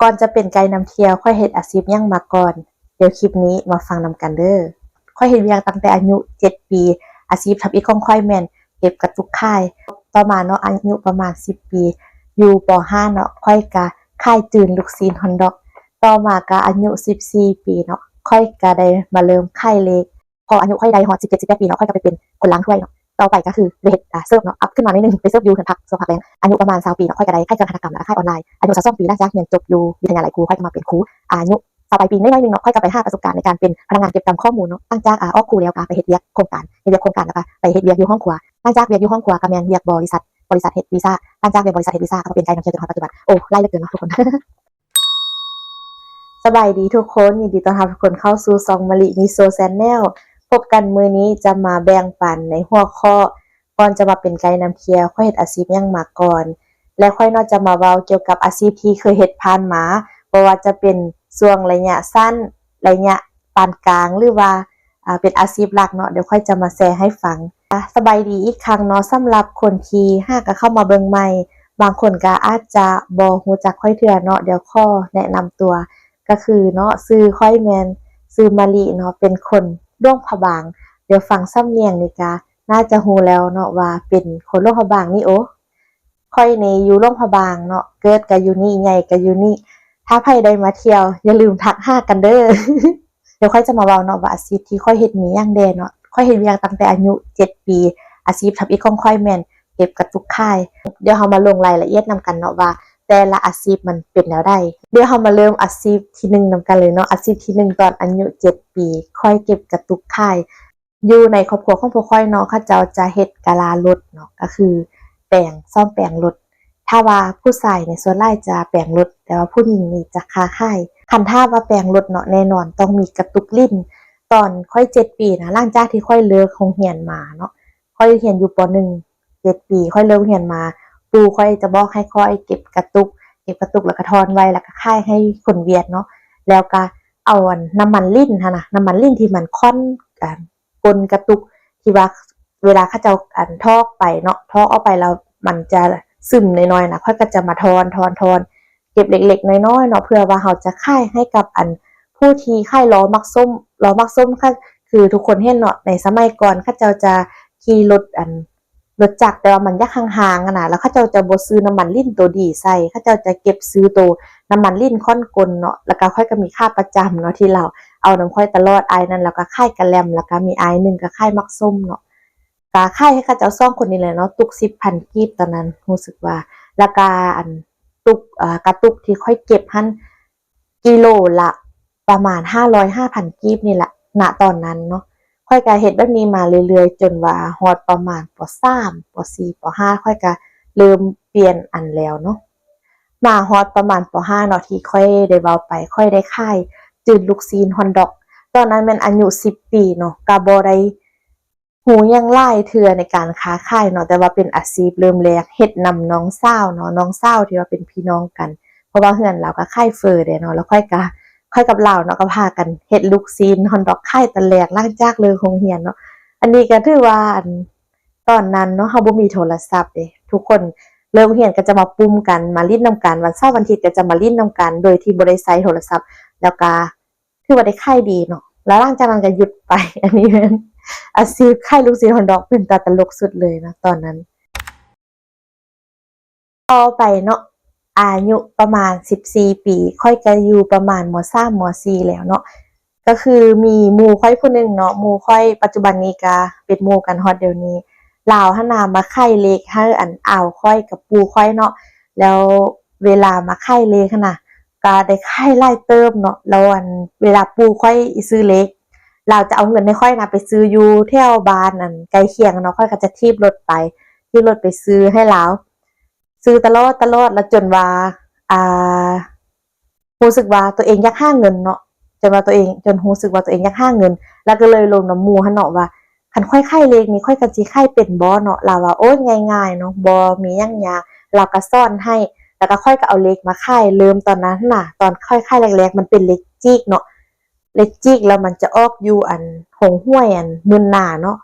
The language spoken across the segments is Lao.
ກ່ອນຈະເປັນໄກນຳທ່ຽວ ຂ້ອຍເຮັດອາຊີບຫຍັງມາກ່ອນ? ດຽວຄລິບນີ້ມາຟັງນຳກັນເດີ້. ຂ້ອຍເຮັດວຽກຕັ້ງແຕ່ອາຍຸເຈັດປີ. ອາຊີບທຳອິດຂອງຂ້ອຍແມ່ນເກັບກະຕຸກຂາຍ. ຕໍ່ມາເນາະ ອາຍຸປະມານສິບປີ ຢູ່ ປໍຫ້າ ເນາະ ຂ້ອຍກະຂາຍຈືນລູກຊີ້ນຮອດດອກ. ຕໍ່ມາກະອາຍຸສິບສີ່ປີເນາະ ຂ້ອຍກະໄດ້ມາເລີ່ມຂາຍເລກ. ພໍອາຍຸຂ້ອຍໄດ້ຮອດສິບເຈັດ ສິບແປດປີເນາະ ຂ້ອຍກໍໄປເປັນຄົນລ້າງຖ້ວຍເນາະ. ຕໍ່ໄປກໍຄືໄດ້ເຮັດ ອ່າ ເສີບເນາະ ອັບຂຶ້ນມາໜ້ອຍໜຶ່ງ ໄປເສີບຢູ່ເຮືອນພັກຊ່ວງພັກແລງ. ອາຍຸປະມານຊາວປີເນາະ ຂ້ອຍກໍໄດ້ຂາຍເຄື່ອງຫັດຖະກຳ ແລ້ວກໍຂາຍອອນລາຍ. ອາຍຸຊາວສອງປີ ຫຼັງຈາກຮຽນຈົບຢູ່ວິທະຍາໄລຄູ ຂ້ອຍກໍມາເປັນຄູ. ອາຍຸຊາວປາຍປີໜ້ອຍໆໜຶ່ງເນາະ ຂ້ອຍກໍໄປຫາປະສົບການໃນການເປັນພະນັກງານເກັບກຳຂໍ້ມູນເນາະ. ຫຼັງຈາກ ອາ ອອກຄູແລ້ວກໍໄປເຮັດວຽກໂຄງການ ເຮັດວຽກໂຄງການ ແລ້ວກໍໄປເຮັດວຽກຢູ່ໂຮງຄົວ. ຫຼັງຈາກວຽກຢູ່ໂຮງຄົວກໍແມ່ນວຽກບໍລິສັດ ບໍລິສັດເຮັດວີຊາ. ຫຼັງຈາກວຽກບໍລິສັດເຮັດວີຊາ ກໍມາເປັນໄກນຳທ່ຽວຈົນຮອດປັດຈຸບັນ. ໂອ້ ຫຼາຍເຫຼືອເກີນເນາະທຸກຄົນ. ສະບາຍດີທຸກຄົນ, ຍິນດີຕ້ອນຮັບທຸກຄົນເຂົ້າສູ່ຊ່ອງມະລິນິໂຊແຊນແນວ. ພົບກັນມື້ນີ້ຈະມາແບ່ງປັນໃນຫົວຂໍ້ ກ່ອນຈະມາເປັນໄກນຳທ່ຽວ ຂ້ອຍເຮັດອາຊີບຫຍັງມາກ່ອນ ແລະ ຂ້ອຍເນາະຈະມາເວົ້າກ່ຽວກັບອາຊີບທີ່ເຄີຍເຮັດຜ່ານມາ, ບໍ່ວ່າຈະເປັນຊ່ວງໄລຍະສັ້ນ, ໄລຍະປານກາງ ຫຼືວ່າ ອ່າ ເປັນອາຊີບຫຼັກເນາະ, ດຽວຂ້ອຍຈະມາແຊໃຫ້ຟັງ. ອ່າ ສະບາຍດີອີກຄັ້ງເນາະ, ສຳລັບຄົນທີ່ຫາກະເຂົ້າມາເບິ່ງໃໝ່, ບາງຄົນກະອາດຈະບໍ່ຮູ້ຈັກຂ້ອຍເທື່ອເນາະ, ດຽວຂໍແນະນຳຕົວ ກະຄືເນາະ, ຊື່ຂ້ອຍແມ່ນຊື່ມະລິເນາະ, ເປັນຄົນຫຼວງພະບາງ. ດຽວຟັງສຳນຽງນີ້ກະໜ້າຈະຮູ້ແລ້ວເນາະວ່າເປັນຄົນຫຼວງພະບາງນີ້. ໂອ ຂ້ອຍນີ້ຢູ່ຫຼວງພະບາງເນາະ, ເກີດກະຢູ່ນີ້, ໃຫຍ່ກະຢູ່ນີ້. ຖ້າໃຜໄດ້ມາທ່ຽວ ຢ່າລືມທັກຫາກັນເດີ້. ດຽວຂ້ອຍຈະມາເວົ້າເນາະວ່າອາຊີບທີ່ຂ້ອຍເຮັດມີຫຍັງແດ່ເນາະ. ຂ້ອຍເຮັດວຽກຕັ້ງແຕ່ອາຍຸເຈັດປີ. ອາຊີບທຳອິດຂອງຂ້ອຍແມ່ນເກັບກະຕຸກຂາຍ. ດຽວເຮົາມາລົງລາຍລະອຽດນຳກັນເນາະວ່າແຕ່ລະອາຊີບມັນເປັນແນວໃດ. ດຽວເຮົາມາເລີ່ມອາຊີບທີໜຶ່ງນຳກັນເລີຍເນາະ. ອາຊີບທີໜຶ່ງ ຕອນອາຍຸເຈັດປີ ຂ້ອຍເກັບກະຕຸກຂາຍ. ຢູ່ໃນຄອບຄົວຂອງພວກຂ້ອຍເນາະ ເຂົາເຈົ້າຈະເຮັດກະລາລົດເນາະ ກໍຄືແປງ ສ້ອມແປງລົດ. ຖ້າວ່າຜູ້ຊາຍນີ້ສ່ວນຫຼາຍຈະແປງລົດ ແຕ່ວ່າຜູ້ຍິງນີ້ຈະຄ້າຂາຍ. ຄັນຖ້າວ່າແປງລົດເນາະ ແນ່ນອນຕ້ອງມີກະຕຸກຫຼິ້ນ. ຕອນຂ້ອຍເຈັດປີນະ ຫຼັງຈາກທີ່ຂ້ອຍເລີກໂຮງຮຽນມາເນາະ ຂ້ອຍຮຽນຢູ່ ປໍໜຶ່ງ ເຈັດປີ ຂ້ອຍເລີກຮຽນມາ ປູ່ຂ້ອຍຈະບອກໃຫ້ຂ້ອຍເກັບກະຕຸກ ເກັບກະຕຸກແລ້ວກໍທ່ອນໄວ້ ແລ້ວກໍຂາຍໃຫ້ຄົນຫວຽດເນາະ ແລ້ວກໍເອົາອັນນ້ຳມັນລິ້ນຫັ້ນນະ ນ້ຳມັນລິ້ນທີ່ມັນຂ້ອນ ອັນ ກົ້ນກະຕຸກ ທີ່ວ່າເວລາເຂົາເຈົ້າ ອັນ ຖອກໄປເນາະ ຖອກອອກໄປແລ້ວມັນຈະຊຶມໜ້ອຍໆນະ ຂ້ອຍກໍຈະມາທ່ອນ ທ່ອນ ທ່ອນ ເກັບເລັກໆນ້ອຍໆເນາະ ເພື່ອວ່າເຮົາຈະຂາຍໃຫ້ກັບ ອັນ ຜູ້ທີ່ຂາຍລໍ້ໝາກສົ້ມ ລໍ້ໝາກສົ້ມ ຄືທຸກຄົນເຫັນເນາະ ໃນສະໄໝກ່ອນເຂົາເຈົ້າຈະຂີ່ລົດ ອັນ ລົດຈັກ ແຕ່ວ່າມັນຢາກຫ່າງໆຫັ້ນນະ ແລ້ວເຂົາເຈົ້າຈະບໍ່ຊື້ນ້ຳມັນລິ້ນໂຕດີໃສ່ ເຂົາເຈົ້າຈະເກັບຊື້ໂຕນ້ຳມັນລິ້ນຂ້ອນກົ້ນເນາະ. ແລ້ວກໍຂ້ອຍກໍມີຂາປະຈຳເນາະ ທີ່ລາວເອົານຳຂ້ອຍຕະຫຼອດ ອ້າຍນັ້ນລາວກໍຂາຍກະແລັມ ແລ້ວກໍມີອ້າຍໜຶ່ງກໍຂາຍໝາກສົ້ມເນາະ ກໍຂາຍໃຫ້ເຂົາເຈົ້າສອງຄົນນີ້ແຫຼະເນາະ ຕຸກສິບພັນກີບຕອນນັ້ນ ຮູ້ສຶກວ່າ. ແລ້ວກໍ ອັນ ຕຸກ ເອີ ກະຕຸກທີ່ຂ້ອຍເກັບຫັ້ນ ກິໂລລະປະມານຫ້າຮ້ອຍ ຫ້າພັນກີບນີ້ລະ ນະຕອນນັ້ນເນາະ. ຂ້ອຍກະເຮັດແບບນີ້ມາເລື້ອຍໆ ຈົນວ່າຮອດປະມານ ປໍສາມ ປໍສີ່ ປໍຫ້າ ຂ້ອຍກະເລີ່ມປ່ຽນອັນແລ້ວເນາະ. ມາຮອດປະມານ ປໍຫ້າ ເນາະ ທີ່ຂ້ອຍໄດ້ເວົ້າໄປ ຂ້ອຍໄດ້ຂາຍຈືນລູກຊີ້ນຮອດດອກ. ຕອນນັ້ນແມ່ນອາຍຸສິບປີເນາະ ກະບໍ່ໄດ້ ຮູ້ຫຍັງຫຼາຍເທື່ອໃນການຄ້າຂາຍເນາະ ແຕ່ວ່າເປັນອາຊີບເລີ່ມແລກ ເຮັດນຳນ້ອງສາວເນາະ ນ້ອງສາວທີ່ວ່າເປັນພີ່ນ້ອງກັນ ເພາະວ່າເຮືອນລາວກໍຂາຍເຝີແດ່ເນາະ ແລ້ວຂ້ອຍກໍ ຂ້ອຍກັບລາວເນາະ ກໍພາກັນເຮັດລູກຊີ້ນຮອດດອກຂາຍຕອນແລກ ຫຼັງຈາກເລີກໂຮງຮຽນເນາະ. ອັນນີ້ກໍຖືວ່າ ອັນ ຕອນນັ້ນເນາະ ເຮົາບໍ່ມີໂທລະສັບເດ້ ທຸກຄົນເລີກໂຮງຮຽນກໍຈະມາປຸ້ມກັນ ມາຫຼິ້ນນຳກັນ ວັນເສົາວັນອາທິດກໍຈະມາຫຼິ້ນນຳກັນ ໂດຍທີ່ບໍ່ໄດ້ໃຊ້ໂທລະສັບ ແລ້ວກໍ ຖືວ່າໄດ້ຂາຍດີເນາະ ແລ້ວຫຼັງຈາກນັ້ນກໍຢຸດໄປ. ອັນນີ້ແມ່ນອາຊີບຂາຍລູກຊີ້ນຮອດດອກ ເປັນຕາຕະຫຼົກສຸດເລີຍນະຕອນນັ້ນ. ຕໍ່ໄປເນາະ ອາຍຸປະມານສິບສີ່ປີ ຂ້ອຍກໍຢູ່ປະມານ ມໍສາມ ມໍສີ່ແລ້ວເນາະ ກໍຄືມີໝູ່ຂ້ອຍຜູ້ໜຶ່ງເນາະ ໝູ່ຂ້ອຍປັດຈຸບັນນີ້ກໍເປັນໝູ່ກັນຮອດດຽວນີ້ ລາວຫັ້ນນະມາຂາຍເລກໃຫ້ ອັນ ອາວຂ້ອຍກັບປູ່ຂ້ອຍເນາະ ແລ້ວເວລາມາຂາຍເລກຫັ້ນນະ ກໍໄດ້ຂາຍຫຼາຍເຕີບເນາະ ແລ້ວ ອັນ ເວລາປູ່ຂ້ອຍຊື້ເລກ ລາວຈະເອົາເງິນໃຫ້ຂ້ອຍນະ ໄປຊື້ຢູ່ແຖວບ້ານ ອັນ ໃກ້ຄຽງເນາະ ຂ້ອຍກໍຈະຖີບລົດໄປ ຂີ່ລົດໄປຊື້ໃຫ້ລາວ ຊື້ຕະຫຼອດ ຕະຫຼອດ ແລ້ວຈົນວ່າ ອ່າ ຮູ້ສຶກວ່າຕົວເອງຢາກຫາເງິນເນາະ ຈົນວ່າຕົວເອງ ຈົນຮູ້ສຶກວ່າຕົວເອງຢາກຫາເງິນ ແລ້ວກໍເລີຍລົມນຳໝູ່ຫັ້ນເນາະວ່າ ຄັນຂ້ອຍຂາຍເລກນີ້ ຂ້ອຍກໍຊິຂາຍເປັນບໍ່ເນາະ? ລາວວ່າ ໂອ້ຍ ງ່າຍໆເນາະ ບໍ່ມີຫຍັງຍາກ ລາວກໍສອນໃຫ້ ແລ້ວກໍຂ້ອຍກໍເອົາເລກມາຂາຍ ເລີ່ມຕອນນັ້ນນະ ຕອນຂ້ອຍຂາຍແລກໆ ມັນເປັນເລກຈີກເນາະ ເລກຈີກ ແລ້ວມັນຈະອອກຢູ່ ອັນ ໂຮງຫວຍ ອັນ ໝື່ນນາເນາະ.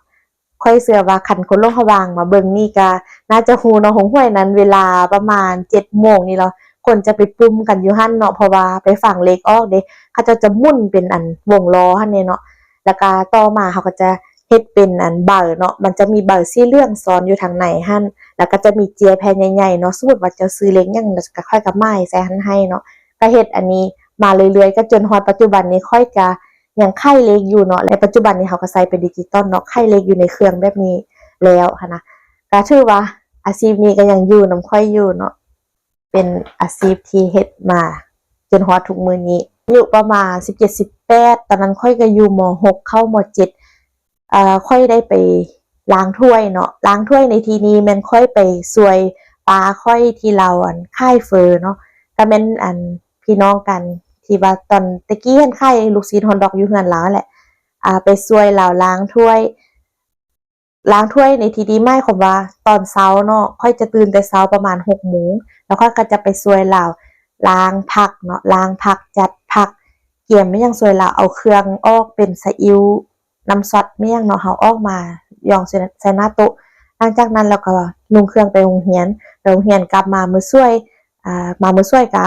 ຂ້ອຍເຊື່ອວ່າຄັນຄົນຫຼວງພະບາງມາເບິ່ງນີ້ກະໜ້າຈະຮູ້ເນາະ ໂຮງຫວຍນັ້ນເວລາປະມານເຈັດໂມງນີ້ລະ ຄົນຈະໄປປຸ້ມກັນຢູ່ຫັ້ນເນາະ ເພາະວ່າໄປຝັງເລກອອກເດ້ ເຂົາເຈົ້າຈະໝູນເປັນອັນວົງລໍ້ຫັ້ນເດເນາະ. ແລ້ວກະຕໍ່ມາເຮົາກໍຈະເຮັດເປັນອັນໃບເນາະ ມັນຈະມີໃບສີເຫຼືອງຊ້ອນຢູ່ທາງໃນຫັ້ນ ແລ້ວກໍຈະມີເຈ້ຍແຜ່ນໃຫຍ່ໆເນາະ. ສົມມຸດວ່າເຈົ້າຊື້ເລກຫຍັງ ແລ້ວກໍຂ້ອຍກໍໝາຍໃສ່ຫັ້ນໃຫ້ເນາະ. ກໍເຮັດອັນນີ້ມາເລື້ອຍໆ ກໍຈົນຮອດປັດຈຸບັນນີ້ ຂ້ອຍກໍຍັງໄຂເລກຢູ່ເນາະ. ແລະ ປັດຈຸບັນນີ້ເຮົາກໍໃສ່ເປັນດິຈິຕອນເນາະ ໄຂເລກຢູ່ໃນເຄື່ອງແບບນີ້ແລ້ວຫັ້ນນະ. ກໍຖືວ່າອາຊີບນີ້ກໍຍັງຢູ່ນຳຂ້ອຍຢູ່ເນາະ. ເປັນອາຊີບທີ່ເຮັດມາຈົນຮອດທຸກມື້ນີ້. ອາຍຸປະມານສິບເຈັດ ສິບແປດ ຕອນນັ້ນຂ້ອຍກໍຢູ່ ມໍຫົກ ເຂົ້າ ມໍເຈັດ ເອີ ຂ້ອຍໄດ້ໄປລ້າງຖ້ວຍເນາະ. ລ້າງຖ້ວຍໃນທີ່ນີ້ແມ່ນຂ້ອຍໄປຊ່ວຍປ້າຂ້ອຍທີ່ລາວ ອັນ ຂາຍເຝີເນາະ. ກໍແມ່ນ ອັນ ພີ່ນ້ອງກັນ ທີ່ວ່າຕອນແຕ່ກີ້ຫັ້ນຂາຍລູກຊີ້ນຮອດດອກຢູ່ເຮືອນລາວຫັ້ນແຫຼະ. ອ່າ ໄປຊ່ວຍລາວລ້າງຖ້ວຍ. ລ້າງຖ້ວຍໃນທີ່ນີ້ໝາຍຄວາມວ່າຕອນເຊົ້າເນາະ ຂ້ອຍຈະຕື່ນແຕ່ເຊົ້າປະມານຫົກໂມງ ແລ້ວຂ້ອຍກໍຈະໄປຊ່ວຍລາວລ້າງຜັກເນາະ ລ້າງຜັກ ຈັດຜັກ ກຽມແມ່ນຫຍັງ ຊ່ວຍລາວເອົາເຄື່ອງອອກ ເປັນຊາອິ້ວ ນ້ຳຊອດ ແມ່ນຫຍັງເນາະ ເຮົາອອກມາຢອງໃສ່ ໃສ່ໜ້າໂຕະ. ຫຼັງຈາກນັ້ນແລ້ວກໍນຸ່ງເຄື່ອງໄປໂຮງຮຽນ ໄປໂຮງຮຽນກັບມາມື້ສວຍ ອ່າ ມາມື້ສວຍກະ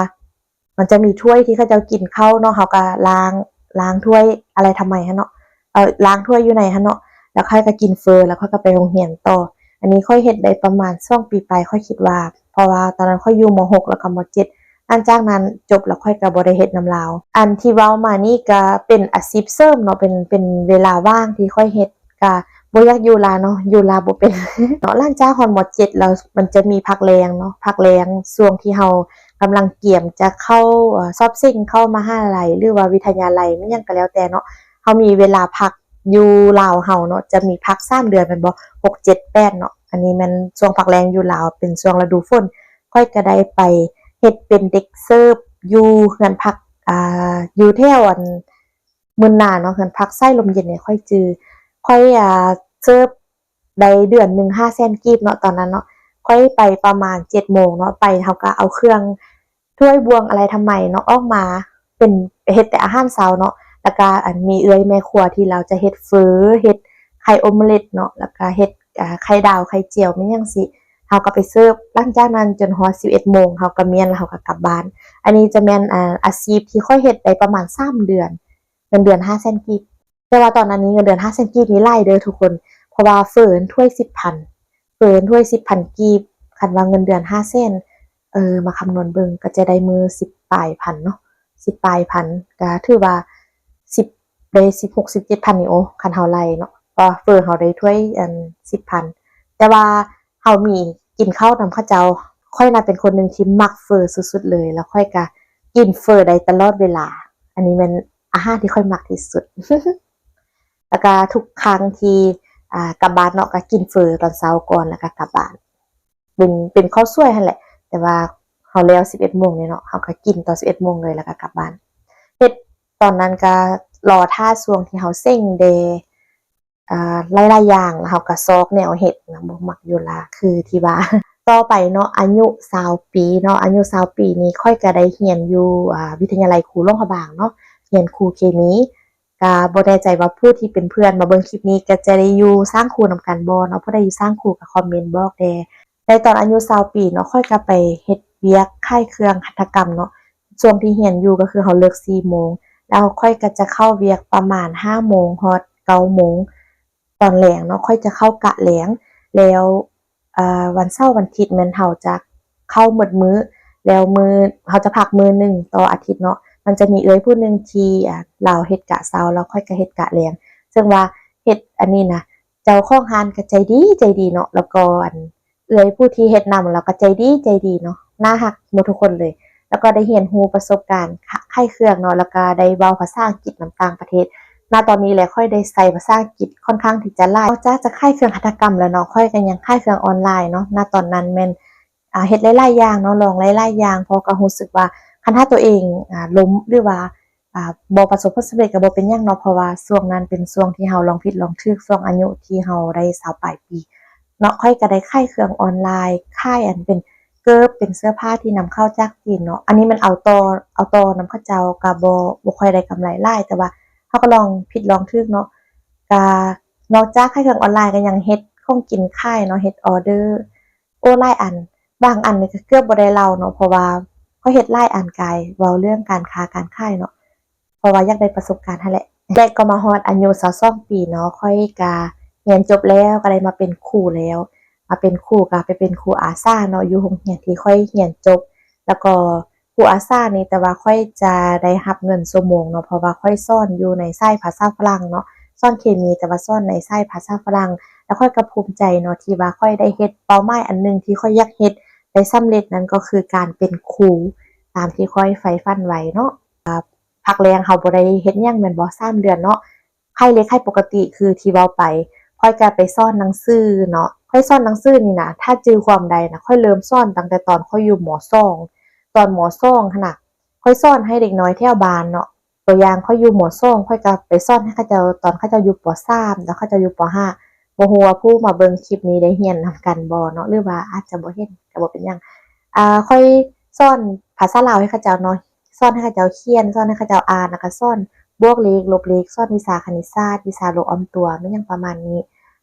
ມັນຈະມີຖ້ວຍທີ່ເຂົາເຈົ້າກິນເຂົ້າເນາະ ເຮົາກໍລ້າງ ລ້າງຖ້ວຍອະໄລທຳໄມຫັ້ນເນາະ ເອີ ລ້າງຖ້ວຍຢູ່ໃນຫັ້ນເນາະ ແລ້ວຂ້ອຍກໍກິນເຝີ ແລ້ວຂ້ອຍກໍໄປໂຮງຮຽນຕໍ່. ອັນນີ້ຂ້ອຍເຮັດໄດ້ປະມານສອງປີປາຍ ຂ້ອຍຄິດວ່າ ເພາະວ່າຕອນນັ້ນຂ້ອຍຢູ່ ມໍຫົກ ແລ້ວກໍ ມໍເຈັດ ຫຼັງຈາກນັ້ນຈົບແລ້ວຂ້ອຍກໍບໍ່ໄດ້ເຮັດນຳລາວ. ອັນທີ່ເວົ້າມານີ້ກໍເປັນອາຊີບເສີມເນາະ ເປັນ ເປັນເວລາວ່າງທີ່ຂ້ອຍເຮັດ ກະບໍ່ຢາກຢູ່ລາວເນາະ ຢູ່ລາວບໍ່ເປັນເນາະ. ຫຼັງຈາກຮອດ ມໍເຈັດ ແລ້ວ ມັນຈະມີພັກແລງເນາະ ພັກແລງ ຊ່ວງທີ່ເຮົາກຳລັງກຽມຈະເຂົ້າ ເອີ ສອບເສັງເຂົ້າມະຫາໄລ ຫຼືວ່າວິທະຍາໄລ ແມ່ນຫຍັງກໍແລ້ວແຕ່ເນາະ ເຮົາມີເວລາພັກຢູ່ລາວເຮົາເນາະ ຈະມີພັກສາມເດືອນແມ່ນບໍ່ ຫົກ ເຈັດ ແປດ ເນາະ. ອັນນີ້ແມ່ນຊ່ວງພັກແລງຢູ່ລາວ ເປັນຊ່ວງລະດູຝົນ ຂ້ອຍກໍໄດ້ໄປເຮັດເປັນເດັກເສີບຢູ່ເຮືອນພັກ ອ່າ ຢູ່ແຖວ ອັນ ໝື່ນນາເນາະ ເຮືອນພັກສາຍລົມເຢັນນີ້ ຂ້ອຍຈື່ ຂ້ອຍ ອ່າ ເສີບໄດ້ເດືອນໜຶ່ງຫ້າແສນກີບເນາະ ຕອນນັ້ນເນາະ. ຂ້ອຍໄປປະມານເຈັດໂມງເນາະ ໄປ ເຮົາກໍເອົາເຄື່ອງ ຖ້ວຍ ບ່ວງ ອະໄລທຳໄມເນາະ ອອກມາ ເປັນ ເຮັດແຕ່ອາຫານເຊົ້າເນາະ ແລ້ວກະ ອັນ ມີເອື້ອຍແມ່ຄົວທີ່ລາວຈະເຮັດເຝີ ເຮັດໄຂ່ອົມເລັດເນາະ ແລ້ວກະເຮັດ ອ່າ ໄຂ່ດາວ ໄຂ່ຈຽວ ແມ່ນຫຍັງຊີ້ ເຮົາກໍໄປເສີບ. ຫຼັງຈາກນັ້ນຈົນຮອດສິບເອັດໂມງ ເຮົາກໍມ້ຽນ ແລ້ວເຮົາກໍກັບບ້ານ. ອັນນີ້ຈະແມ່ນ ອ່າ ອາຊີບທີ່ຂ້ອຍເຮັດໄດ້ປະມານສາມເດືອນ ເງິນເດືອນຫ້າແສນກີບ. ແຕ່ວ່າຕອນນັ້ນນີ້ເງິນເດືອນຫ້າແສນກີບນີ້ຫຼາຍເດີທຸກຄົນ ເພາະວ່າເຝີໜຶ່ງຖ້ວຍສິບພັນ ເຝີໜຶ່ງຖ້ວຍສິບພັນກີບ ຄັນວ່າເງິນເດືອນຫ້າແສນ ເອີ ມາຄຳນວນເບິ່ງກໍຈະໄດ້ມື້ສິບປາຍພັນເນາະ ສິບປາຍພັນ ກໍຖືວ່າສິບ ໄດ້ສິບຫົກ ສິບເຈັດພັນນີ້ ໂອ້ ຄັນເຮົາໄລ່ເນາະ ເພາະວ່າເຝີເຮົາໄດ້ຖ້ວຍ ອັນ ສິບພັນ ແຕ່ວ່າ ເຮົາມີກິນເຂົ້ານຳເຂົາເຈົ້າ. ຂ້ອຍນະເປັນຄົນໜຶ່ງທີ່ມັກເຝີສຸດໆເລີຍ ແລ້ວຂ້ອຍກະກິນເຝີໄດ້ຕະຫຼອດເວລາ. ອັນນີ້ແມ່ນອາຫານທີ່ຂ້ອຍມັກທີ່ສຸດ ແລ້ວກະທຸກຄັ້ງທີ່ ອ່າ ກັບບ້ານເນາະ ກະກິນເຝີຕອນເຊົ້າກ່ອນ ແລ້ວກະກັບບ້ານ. ເປັນ ເປັນເຂົ້າສວຍຫັ້ນແຫຼະ ແຕ່ວ່າເຮົາແລ້ວສິບເອັດໂມງນີ້ເນາະ ເຮົາກະກິນຕອນສິບເອັດໂມງເລີຍ ແລ້ວກະກັບບ້ານ. ເຮັດຕອນນັ້ນກະລໍຖ້າຊ່ວງທີ່ເຮົາເສັງແດ່ ອ່າ ຫຼາຍໆຢ່າງ ແລ້ວເຮົາກໍຊອກແນວເຮັດນະ ບໍ່ມັກຢູ່ລາວ ຄືທີ່ວ່າ. ຕໍ່ໄປເນາະ ອາຍຸຊາວປີເນາະ ອາຍຸຊາວປີນີ້ ຂ້ອຍກໍໄດ້ຮຽນຢູ່ ອ່າ ວິທະຍາໄລຄູຫຼວງພະບາງເນາະ ຮຽນຄູເຄມີ. ກໍບໍ່ແນ່ໃຈວ່າຜູ້ທີ່ເປັນເພື່ອນມາເບິ່ງຄລິບນີ້ ກໍຈະໄດ້ຢູ່ສ້າງຄູນຳກັນບໍ່ເນາະ ຜູ້ໃດຢູ່ສ້າງຄູກໍຄອມເມັນບອກແດ່. ໃນຕອນອາຍຸຊາວປີເນາະ ຂ້ອຍກໍໄປເຮັດວຽກຂາຍເຄື່ອງຫັດຖະກຳເນາະ ຊ່ວງທີ່ຮຽນຢູ່ກໍຄືເຮົາເລີກສີ່ໂມງ ແລ້ວຂ້ອຍກໍຈະເຂົ້າວຽກປະມານຫ້າໂມງຮອດເກົ້າໂມງຕອນແລງເນາະ ຂ້ອຍຈະເຂົ້າກະແລງ ແລ້ວ ເອີ ວັນເສົາວັນທິດແມ່ນເຮົາຈະເຂົ້າໝົດມື້ ແລ້ວມື້ ເຮົາຈະພັກມື້ໜຶ່ງຕໍ່ອາທິດເນາະ. ມັນຈະມີເອື້ອຍຜູ້ໜຶ່ງທີ່ ອ່າ ລາວເຮັດກະເຊົ້າ ແລ້ວຂ້ອຍກໍເຮັດກະແລງ ເຊິ່ງວ່າເຮັດອັນນີ້ນະ ເຈົ້າຂອງຮ້ານກໍໃຈດີ ໃຈດີເນາະ ແລ້ວກໍອັນ ເອື້ອຍຜູ້ທີ່ເຮັດນຳ ລາວກໍໃຈດີ ໃຈດີເນາະ ໜ້າຮັກໝົດທຸກຄົນເລີຍ ແລ້ວກໍໄດ້ຮຽນຮູ້ປະສົບການຂາຍເຄື່ອງເນາະ ແລ້ວກໍໄດ້ເວົ້າພາສາອັງກິດນຳຕ່າງປະເທດ. ນະຕອນນີ້ແຫຼະ ຂ້ອຍໄດ້ໃຊ້ພາສາອັງກິດຂ້ອນຂ້າງທີ່ຈະຫຼາຍ ນອກຈາກຈະຂາຍເຄື່ອງຫັດຖະກຳແລ້ວເນາະ ຂ້ອຍກໍຍັງຂາຍເຄື່ອງອອນລາຍເນາະ. ນະຕອນນັ້ນແມ່ນ ອ່າ ເຮັດຫຼາຍໆຢ່າງເນາະ ລອງຫຼາຍໆຢ່າງ ເພາະກໍຮູ້ສຶກວ່າຄັນຖ້າຕົວເອງ ອ່າ ລົ້ມ ຫຼືວ່າ ອ່າ ບໍ່ປະສົບຜົນສຳເລັດກໍບໍ່ເປັນຫຍັງເນາະ ເພາະວ່າຊ່ວງນັ້ນເປັນຊ່ວງທີ່ເຮົາລອງຜິດລອງຖືກ ຊ່ວງອາຍຸທີ່ເຮົາໄດ້ຊາວປາຍປີເນາະ. ຂ້ອຍກໍໄດ້ຂາຍເຄື່ອງອອນລາຍ ຂາຍອັນເປັນເກີບ ເປັນເສື້ອຜ້າທີ່ນຳເຂົ້າຈາກຈີນເນາະ. ອັນນີ້ມັນເອົາຕໍ່ ເອົາຕໍ່ນຳເຂົາເຈົ້າ ກໍບໍ່ ບໍ່ຄ່ອຍໄດ້ກຳໄລຫຼາຍ ແຕ່ວ່າເຮົາກໍລອງຜິດລອງຖືກເນາະ. ກໍນອກຈາກຂາຍເຄື່ອງອອນລາຍ ກໍຍັງເຮັດຂອງກິນຂາຍເນາະ ເຮັດອອເດີ ໂອ້ ຫຼາຍອັນ ບາງອັນນີ້ກໍເກືອບບໍ່ໄດ້ເລົ່າເນາະ ເພາະວ່າ ຂ້ອຍເຮັດຫຼາຍອັນກາຍ ເວົ້າເລື່ອງການຄ້າການຂາຍເນາະ ເພາະວ່າຢາກໄດ້ປະສົບການຫັ້ນແຫຼະ. ແລະກໍມາຮອດອາຍຸຊາວສອງປີເນາະ ຂ້ອຍກະຮຽນຈົບແລ້ວ ກໍໄດ້ມາເປັນຄູແລ້ວ. ມາເປັນຄູ ກໍໄປເປັນຄູອາສາເນາະ ຢູ່ໂຮງຮຽນທີ່ຂ້ອຍຮຽນຈົບ. ແລ້ວກໍຄູອາສານີ້ ແຕ່ວ່າຂ້ອຍຈະໄດ້ຮັບເງິນຊົ່ວໂມງເນາະ ເພາະວ່າຂ້ອຍສອນຢູ່ໃນສາຍພາສາຝຣັ່ງເນາະ ສອນເຄມີ ແຕ່ວ່າສອນໃນສາຍພາສາຝຣັ່ງ. ແລ້ວຂ້ອຍກໍພູມໃຈເນາະ ທີ່ວ່າຂ້ອຍໄດ້ເຮັດເປົ້າໝາຍອັນໜຶ່ງທີ່ຂ້ອຍຢາກເຮັດໄດ້ສຳເລັດ ນັ້ນກໍຄືການເປັນຄູ ຕາມທີ່ຂ້ອຍໃຝ່ຝັນໄວ້ເນາະ. ພັກແລ້ງເຮົາບໍ່ໄດ້ເຮັດຫຍັງແມ່ນບໍ່ ສາມເດືອນເນາະ ຂາຍເລກຂາຍປົກກະຕິ ຄືທີ່ເວົ້າໄປ ຂ້ອຍກໍໄປສອນໜັງສືເນາະ. ຂ້ອຍສອນໜັງສືນີ້ນະ ຖ້າຈື່ຄວາມໄດ້ນະ ຂ້ອຍເລີ່ມສອນຕັ້ງແຕ່ຕອນຂ້ອຍຢູ່ ມ.ສອງ ຕອນ ມ.ສອງ ຫັ້ນນະ ຂ້ອຍສອນໃຫ້ເດັກນ້ອຍແຖວບ້ານເນາະ. ຕົວຢ່າງ ຂ້ອຍຢູ່ ມ.ສອງ ຂ້ອຍກໍໄປສອນໃຫ້ເຂົາເຈົ້າຕອນເຂົາເຈົ້າຢູ່ ປ.ສາມ ແລ້ວເຂົາເຈົ້າຢູ່ ປ.ຫ້າ. ບໍ່ຮູ້ວ່າຜູ້ມາເບິ່ງຄລິບນີ້ໄດ້ຮຽນນຳກັນບໍ່ເນາະ ຫຼືວ່າອາດຈະບໍ່ເຫັນ ກໍບໍ່ເປັນຫຍັງ. ອາ ຂ້ອຍສອນພາສາລາວໃຫ້ເຂົາເຈົ້າເນາະ ສອນໃຫ້ເຂົາເຈົ້າຂຽນ ສອນໃຫ້ເຂົາເຈົ້າອ່ານ ແລ້ວກໍສອນບວກເລກ ລົບເລກ ສອນວິຊາຄະນິດສາດ ວິຊາໂລກອ້ອມຕົວ ແມ່ນຫຍັງປະມານນີ້.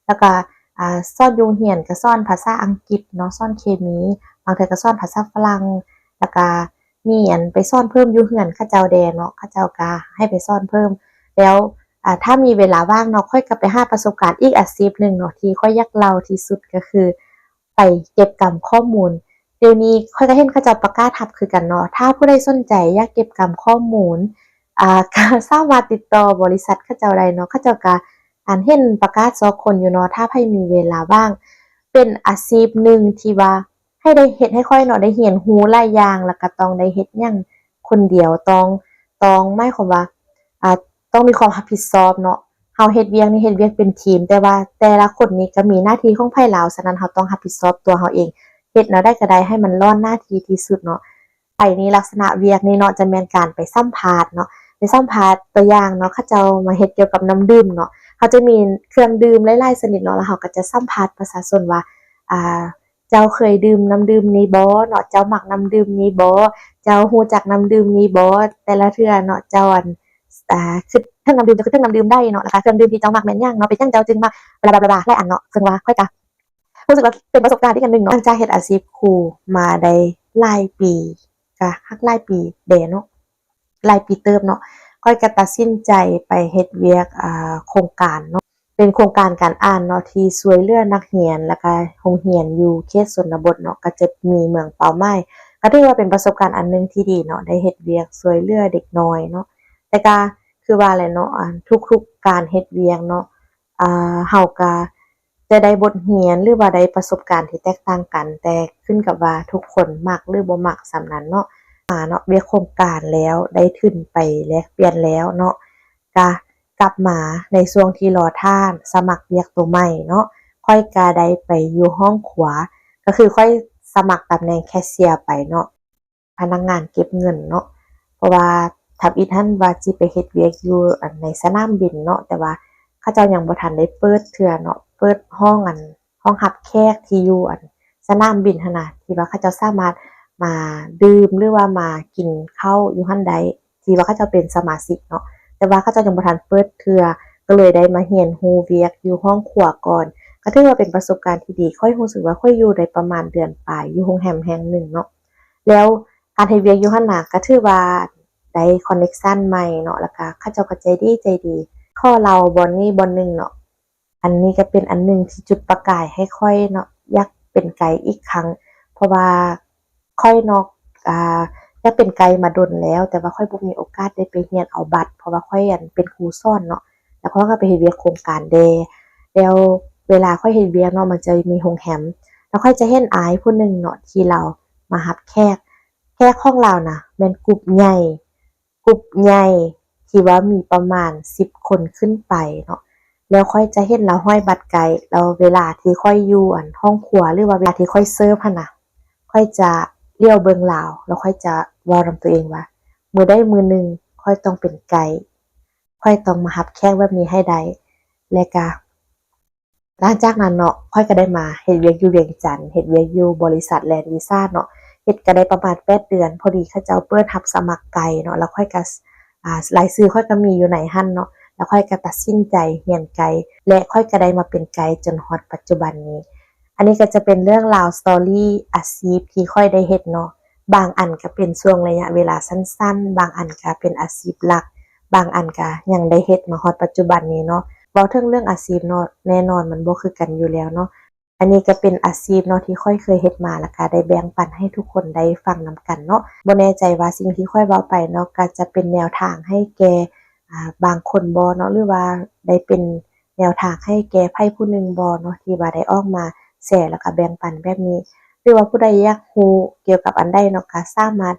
ແລ້ວກໍ ອາ ສອນຢູ່ໂຮງຮຽນກໍສອນພາສາອັງກິດເນາະ ສອນເຄມີ ບາງເທື່ອກໍສອນພາສາຝຣັ່ງ. ແລ້ວກໍມີອັນໄປສອນເພີ່ມຢູ່ເຮືອນເຂົາເຈົ້າແດ່ເນາະ ເຂົາເຈົ້າກໍໃຫ້ໄປສອນເພີ່ມ. ແລ້ວ ອາ ຖ້າມີເວລາວ່າງເນາະ ຂ້ອຍກໍໄປຫາປະສົບການອີກອາຊີບໜຶ່ງເນາະ ທີ່ຂ້ອຍຢາກເລົ່າທີ່ສຸດ ກໍຄື ໄປເກັບກຳຂໍ້ມູນ. ດຽວນີ້ຂ້ອຍກໍເຫັນເຂົາເຈົ້າປະກາດຮັບຄືກັນເນາະ ຖ້າຜູ້ໃດສົນໃຈຢາກເກັບກຳຂໍ້ມູນ ອາ ກໍສາມາດຕິດຕໍ່ບໍລິສັດເຂົາເຈົ້າໄດ້ເນາະ. ເຂົາເຈົ້າກໍ ອັນ ເຫັນປະກາດຊອກຄົນຢູ່ເນາະ ຖ້າໃຜມີເວລາວ່າງ. ເປັນອາຊີບໜຶ່ງທີ່ວ່າໃຫ້ໄດ້ເຮັດໃຫ້ຂ້ອຍເນາະ ໄດ້ຮຽນຮູ້ຫຼາຍຢ່າງ ແລ້ວກໍຕ້ອງໄດ້ເຮັດຫຍັງຄົນດຽວ ຕ້ອງ ຕ້ອງ ໝາຍຄວາມວ່າ ອາ ຕ້ອງມີຄວາມຮັບຜິດຊອບເນາະ. ເຮົາເຮັດວຽກນີ້ ເຮັດວຽກເປັນທີມ ແຕ່ວ່າແຕ່ລະຄົນນີ້ກໍມີໜ້າທີ່ຂອງໃຜລາວ ສະນັ້ນເຮົາຕ້ອງຮັບຜິດຊອບຕົວເຮົາເອງ ເຮັດແນວໃດກໍໄດ້ໃຫ້ມັນລ້ອນໜ້າທີ່ທີ່ສຸດເນາະ. ໄປນີ້ ລັກສະນະວຽກນີ້ເນາະ ຈະແມ່ນການໄປສຳພາດເນາະ ໄປສຳພາດ ຕົວຢ່າງເນາະ ເຂົາເຈົ້າມາເຮັດກ່ຽວກັບນ້ຳດື່ມເນາະ ເຂົາຈະມີເຄື່ອງດື່ມຫຼາຍໆຊະນິດເນາະ ແລ້ວເຮົາກໍຈະສຳພາດປະຊາຊົນວ່າ ອາ ເຈົ້າເຄີຍດື່ມນ້ຳດື່ມນີ້ບໍ່ເນາະ ເຈົ້າມັກນ້ຳດື່ມນີ້ບໍ່ ເຈົ້າຮູ້ຈັກນ້ຳດື່ມນີ້ບໍ່ ແຕ່ລະເທື່ອເນາະ ເຈົ້າ ອັນ ອາ ຄິດເຖິງນ້ຳດື່ມ ເຈົ້າຄິດເຖິງນ້ຳດື່ມໃດເນາະ ແລ້ວກໍເຄື່ອງດື່ມທີ່ເຈົ້າມັກແມ່ນຫຍັງເນາະ ເປັນຫຍັງເຈົ້າຈຶ່ງມັກ ບລາ ບລາ ບລາ ຫຼາຍອັນເນາະ. ເຊິ່ງວ່າຂ້ອຍກໍ ຮູ້ສຶກວ່າເປັນປະສົບການອີກອັນໜຶ່ງເນາະ ຫຼັງຈາກເຮັດອາຊີບຄູມາໄດ້ຫຼາຍປີ ກະຮັກຫຼາຍປີແດ່ເນາະ ຫຼາຍປີເຕີບເນາະ ຂ້ອຍກະຕັດສິນໃຈໄປເຮັດວຽກ ອາ ໂຄງການເນາະ ເປັນໂຄງການການອ່ານເນາະ ທີ່ຊ່ວຍເຫຼືອນັກຮຽນ ແລ້ວກະໂຮງຮຽນຢູ່ເຂດຊົນນະບົດເນາະ ກະຈະມີເມືອງເປົ້າໝາຍ ກະຖືວ່າເປັນປະສົບການອັນໜຶ່ງທີ່ດີເນາະ ໄດ້ເຮັດວຽກຊ່ວຍເຫຼືອເດັກນ້ອຍເນາະ ແຕ່ກະຄືວ່າແຫຼະເນາະ ອັນ ທຸກໆການເຮັດວຽກເນາະ ອາ ເຮົາກະຈະໄດ້ບົດຮຽນ ຫຼືວ່າໄດ້ປະສົບການທີ່ແຕກຕ່າງກັນ ແຕ່ຂຶ້ນກັບວ່າທຸກຄົນມັກ ຫຼືບໍ່ມັກສ່ຳນັ້ນເນາະ. ມາເນາະ ວຽກໂຄງການແລ້ວ ໄດ້ທຶນໄປແລກປ່ຽນແລ້ວເນາະ ກະກັບມາໃນຊ່ວງທີ່ລໍຖ້າສະໝັກວຽກໂຕໃໝ່ເນາະ ຂ້ອຍກະໄດ້ໄປຢູ່ຫ້ອງຄົວ ກະຄືຂ້ອຍສະໝັກຕຳແໜ່ງແຄຊຽໄປເນາະ. ພະນັກງານເກັບເງິນເນາະ ເພາະວ່າທຳອິດຫັ້ນວ່າຊິໄປເຮັດວຽກຢູ່ ອັນ ໃນສະໜາມບິນເນາະ ແຕ່ວ່າເຂົາເຈົ້າຍັງບໍ່ທັນໄດ້ເປີດເທື່ອເນາະ ເປີດຫ້ອງ ອັນ ຫ້ອງຮັບແຂກທີ່ຢູ່ ອັນ ສະໜາມບິນຫັ້ນນະ ທີ່ວ່າເຂົາເຈົ້າສາມາດມາດື່ມ ຫຼືວ່າມາກິນເຂົ້າຢູ່ຫັ້ນໄດ້ ທີ່ວ່າເຂົາເຈົ້າເປັນສະມາຊິກເນາະ ແຕ່ວ່າເຂົາເຈົ້າຍັງບໍ່ທັນເປີດເທື່ອ ກໍເລີຍໄດ້ມາຮຽນຮູ້ວຽກຢູ່ຫ້ອງຄົວກ່ອນ ກໍຖືວ່າເປັນປະສົບການທີ່ດີ ຂ້ອຍຮູ້ສຶກວ່າຂ້ອຍຢູ່ໄດ້ປະມານເດືອນປາຍ ຢູ່ໂຮງແຮມແຫ່ງໜຶ່ງເນາະ. ແລ້ວການເຮັດວຽກຢູ່ຫັ້ນນະ ກະຖືວ່າໄດ້ຄອນເນັກຊັນໃໝ່ເນາະ ແລ້ວກະເຂົາເຈົ້າກໍໃຈດີ ໃຈດີ. ຂໍເລົ່າບ່ອນນີ້ບ່ອນໜຶ່ງເນາະ ອັນນີ້ກະເປັນອັນໜຶ່ງທີ່ຈຸດປະກາຍໃຫ້ຂ້ອຍເນາະ ຢາກເປັນໄກອີກຄັ້ງ ເພາະວ່າຂ້ອຍເນາະ ອາ ຢາກເປັນໄກມາດົນແລ້ວ ແຕ່ວ່າຂ້ອຍບໍ່ມີໂອກາດໄດ້ໄປຮຽນເອົາບັດ ເພາະວ່າຂ້ອຍ ອັນ ເປັນຄູສອນເນາະ ແລ້ວຂ້ອຍກໍໄປເຮັດວຽກໂຄງການແດ່. ແລ້ວເວລາຂ້ອຍເຮັດວຽກເນາະ ມັນຈະມີໂຮງແຮມ ແລ້ວຂ້ອຍຈະເຫັນອ້າຍຜູ້ໜຶ່ງເນາະ ທີ່ລາວມາຮັບແຂກ ແຂກຂອງລາວນະແມ່ນກຸ່ມໃຫຍ່ ກຸ່ມໃຫຍ່ທີ່ວ່າມີປະມານສິບຄົນຂຶ້ນໄປເນາະ ແລ້ວຂ້ອຍຈະເຫັນລາວຫ້ອຍບັດໄກ ແລ້ວເວລາທີ່ຂ້ອຍຢູ່ ອັນ ຫ້ອງຄົວ ຫຼືວ່າເວລາທີ່ຂ້ອຍເສີບຫັ້ນນະ ຂ້ອຍຈະຫຼຽວເບິ່ງລາວ ແລ້ວຂ້ອຍຈະເວົ້ານຳຕົວເອງວ່າ ມື້ໃດມື້ໜຶ່ງຂ້ອຍຕ້ອງເປັນໄກ ຂ້ອຍຕ້ອງມາຮັບແຂກແບບນີ້ໃຫ້ໄດ້ ແລະກະ ຫຼັງຈາກນັ້ນເນາະ ຂ້ອຍກໍໄດ້ມາເຮັດວຽກຢູ່ວຽງຈັນ ເຮັດວຽກຢູ່ບໍລິສັດແລນວີຊາເນາະ ເຮັດກໍໄດ້ປະມານແປດເດືອນ ພໍດີເຂົາເຈົ້າເປີດຮັບສະໝັກໄກເນາະ ແລ້ວຂ້ອຍກໍ ອາ ລາຍຊື່ຂ້ອຍກໍມີຢູ່ໃນຫັ້ນເນາະ ແລ້ວຂ້ອຍກໍຕັດສິນໃຈຮຽນໄກ ແລະຂ້ອຍກໍໄດ້ມາເປັນໄກຈົນຮອດປັດຈຸບັນນີ້. ອັນນີ້ກໍຈະເປັນເລື່ອງລາວ ສະຕໍຣີ ອາຊີບທີ່ຂ້ອຍໄດ້ເຮັດເນາະ ບາງອັນກໍເປັນຊ່ວງໄລຍະເວລາສັ້ນໆ, ບາງອັນກໍເປັນອາຊີບຫຼັກ, ບາງອັນກໍຍັງໄດ້ເຮັດມາຮອດປັດຈຸບັນນີ້ເນາະ. ເວົ້າເຖິງເລື່ອງອາຊີບເນາະ, ແນ່ນອນມັນບໍ່ຄືກັນຢູ່ແລ້ວເນາະ. ອັນນີ້ກໍເປັນອາຊີບເນາະທີ່ຂ້ອຍເຄີຍເຮັດມາ ແລ້ວກໍໄດ້ແບ່ງປັນໃຫ້ທຸກຄົນໄດ້ຟັງນຳກັນເນາະ. ບໍ່ແນ່ໃຈວ່າສິ່ງທີ່ຂ້ອຍເວົ້າໄປເນາະ ກໍຈະເປັນແນວທາງໃຫ້ແກ່ ອາ ບາງຄົນບໍ່ເນາະ ຫຼືວ່າໄດ້ເປັນແນວທາງໃຫ້ແກ່ໃຜຜູ້ໜຶ່ງບໍ່ເນາະ ທີ່ວ່າໄດ້ອອກມາແຊ ແລ້ວກໍແບ່ງປັນແບບນີ້. ຫຼືວ່າຜູ້ໃດຢາກຮູ້ກ່ຽວກັບອັນໃດເນາະ ກໍສາມາດ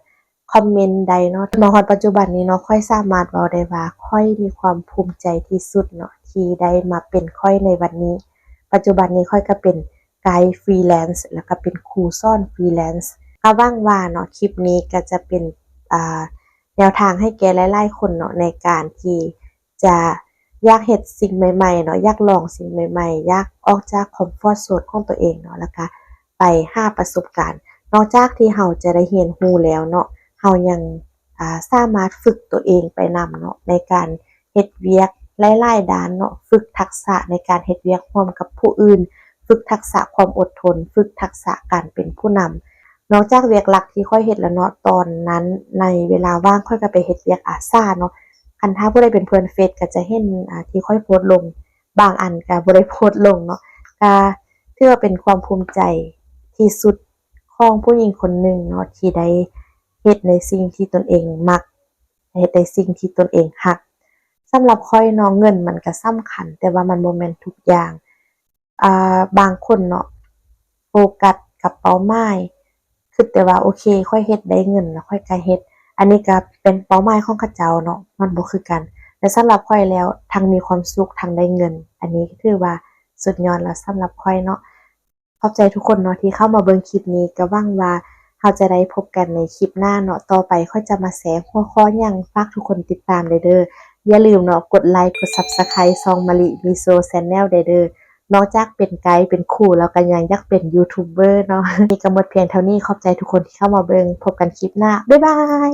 ຄອມເມັນໄດ້ເນາະ. ມາຮອດປັດຈຸບັນນີ້ເນາະ ຂ້ອຍສາມາດເວົ້າໄດ້ວ່າຂ້ອຍມີຄວາມພູມໃຈທີ່ສຸດເນາະ ທີ່ໄດ້ມາເປັນຂ້ອຍໃນວັນນີ້. ປັດຈຸບັນນີ້ຂ້ອຍກໍເປັນໄກຟຣີແລນ ແລ້ວກໍເປັນຄູສອນຟຣີແລນ. ກໍຫວັງວ່າເນາະ ຄລິບນີ້ກໍຈະເປັນ ອາ ແນວທາງໃຫ້ແກ່ຫຼາຍໆຄົນເນາະ ໃນການທີ່ຈະຢາກເຮັດສິ່ງໃໝ່ໆເນາະ, ຢາກລອງສິ່ງໃໝ່ໆ, ຢາກອອກຈາກຄອມຟອດໂຊນຂອງຕົວເອງເນາະ, ແລ້ວກະໄປຫາປະສົບການ. ນອກຈາກທີ່ເຮົາຈະໄດ້ຮຽນຮູ້ແລ້ວເນາະ, ເຮົາຍັງ ອາ ສາມາດຝຶກຕົວເອງໄປນຳເນາະ ໃນການເຮັດວຽກຫຼາຍໆດ້ານເນາະ, ຝຶກທັກສະໃນການເຮັດວຽກຮ່ວມກັບຜູ້ອື່ນ, ຝຶກທັກສະຄວາມອົດທົນ, ຝຶກທັກສະການເປັນຜູ້ນຳ. ນອກຈາກວຽກຫຼັກທີ່ຂ້ອຍເຮັດແລ້ວເນາະ ຕອນນັ້ນໃນເວລາວ່າງຂ້ອຍກໍໄປເຮັດວຽກອາສາເນາະ. ຄັນຖ້າຜູ້ໃດເປັນເພື່ອນເຟສກໍຈະເຫັນ ອາ ທີ່ຂ້ອຍໂພສລົງ, ບາງອັນກໍບໍ່ໄດ້ໂພສລົງເນາະ. ກໍຖືວ່າເປັນຄວາມພູມໃຈທີ່ສຸດຂອງຜູ້ຍິງຄົນໜຶ່ງເນາະ ທີ່ໄດ້ເຮັດໃນສິ່ງທີ່ຕົນເອງມັກ, ເຮັດໃນສິ່ງທີ່ຕົນເອງຮັກ. ສຳລັບຂ້ອຍເນາະ ເງິນມັນກໍສຳຄັນ ແຕ່ວ່າມັນບໍ່ແມ່ນທຸກຢ່າງ. ອາ ບາງຄົນເນາະ ໂຟກັສກັບເປົ້າໝາຍ, ຄິດແຕ່ວ່າ ໂອເຄ ຂ້ອຍເຮັດໄດ້ເງິນແລ້ວຂ້ອຍກໍເຮັດ. ອັນນີ້ກໍເປັນເປົ້າໝາຍຂອງເຂົາເຈົ້າເນາະ, ມັນບໍ່ຄືກັນ. ແຕ່ສຳລັບຂ້ອຍແລ້ວ ທັງມີຄວາມສຸກ ທັງໄດ້ເງິນ, ອັນນີ້ກໍຖືວ່າສຸດຍອດແລ້ວສຳລັບຂ້ອຍເນາະ. ຂອບໃຈທຸກຄົນເນາະ ທີ່ເຂົ້າມາເບິ່ງຄລິບນີ້, ກໍຫວັງວ່າເຮົາຈະໄດ້ພົບກັນໃນຄລິບໜ້າເນາະ. ຕໍ່ໄປຂ້ອຍຈະມາແຊຫົວຂໍ້ຫຍັງ, ຝາກທຸກຄົນຕິດຕາມໄດ້ເດີ້. ຢ່າລືມເນາະ ກົດໄລ ກົດ Subscribe ຊ່ອງມະລິ ມີໂຊ Channel ໄດ້ເດີ້. ນອກຈາກເປັນໄກ ເປັນຄູ ແລ້ວກໍຍັງຢາກເປັນຢູທູບເບີເນາະ. ນີ້ກໍໝົດພຽງເທົ່ານີ້. ຂອບໃຈທຸກຄົນທີ່ເຂົ້າມາເບິ່ງ. ພົບກັນຄລິບໜ້າ. ບາຍບາຍ.